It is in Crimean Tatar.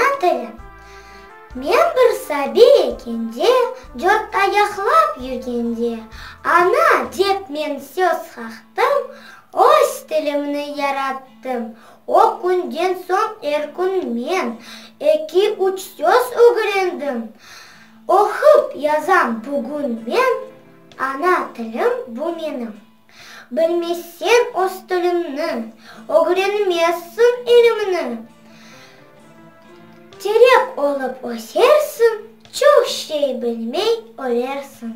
Ana tili. Men bir sabiy ekende, Dörtayaqlap yürgende, Ana dep men söz qaqtım, Öz tilimni yarattım. O künden soñ er kün men Eki-üç söz ögrendim. Oqup yazam bugün men, Ana tilim bu menim. Bilmezseñ öz tiliñni, Ögrenmezsiñ ilimni. Terek olıp ösersiñ, Çoq şey bilmey ölersiñ.